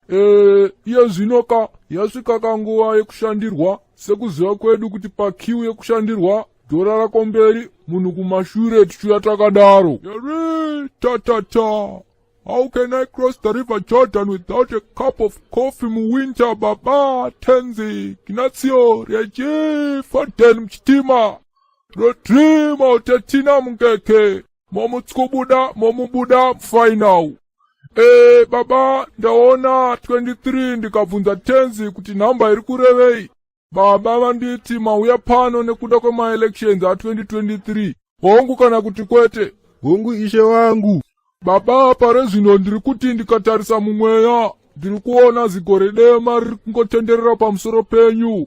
Iye zvino ka yasvika kanguva yekushandirwa. Sekuziva kwedu kuti paqueue yekushandirwa, dhora rako mberi, munhu kumashure, tichiuya takadaro. Yari ta ta ta. How can I cross the River Jordan without a cup of coffee muwinter? Baba Tenzi Ginazio Reji Foden Muchitima Rodrimo Tetina Mungeke momutsubuda momubuda final. Baba, ndaona 23, ndikabvunza Tenzi kuti nhamba iri kurevei. Baba vanditi mauya pano nekuda kwemaelections a2023. Hongu kana kuti kwete? Hongu, ishe wangu. Baba, pare zvino ndiri kuti ndikatarisa mumweya, ndiri kuona zigore dema riri kungotenderera pamusoro penyu.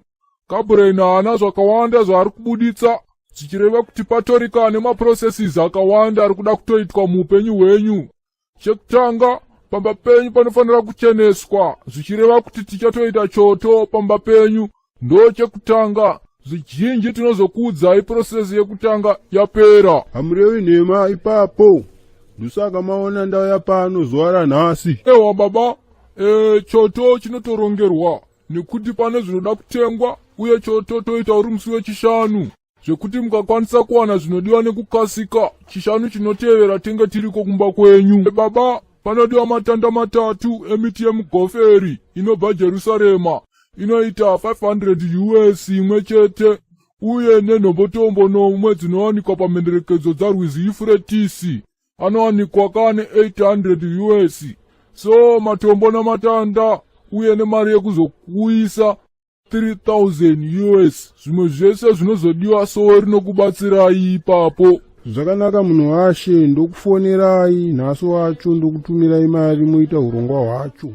Gabriel haana zvakawanda zvaari kubuditsa, zvichireva kuti patorika nemaprocesses akawanda ari kuda kutoitwa muupenyu hwenyu. Chekutanga, pamba penyu panofanira kucheneswa, zvichireva kuti tichatoita choto pamba penyu. Ndo chekutanga. Zvizhinji tinozokuudzai process yekutanga yapera. Hamurevi nhema ipapo. Ndosaka maona ndauya pano zuva ranhasi. Ewa baba, choto chinotorongerwa nekuti pane zvinoda kutengwa, uye choto toita uri musi weChishanu, zvekuti mukakwanisa kuwana zvinodiwa nekukasika, Chishanu chinotevera tenge tiriko kumba kwenyu. Baba, panodiwa matanda 3 emiti yemugoferi inobva Jerusarema, inoita 500 US imwe chete, uye nenhombotombo nomwe dzinowanikwa pamhenderekedzo dzarwizi Yufuretisi, anowanikwa kane 800 US. So matombo namatanda uye nemari yekuzokuisa 3000 US. Zvimwe zvese zvinozodiwa, sowe rinokubatsirai ipapo. Zvakanaka, munhu washe. Ndokufonerai nhasi wacho, ndokutumirai mari, moita urongwa hwacho.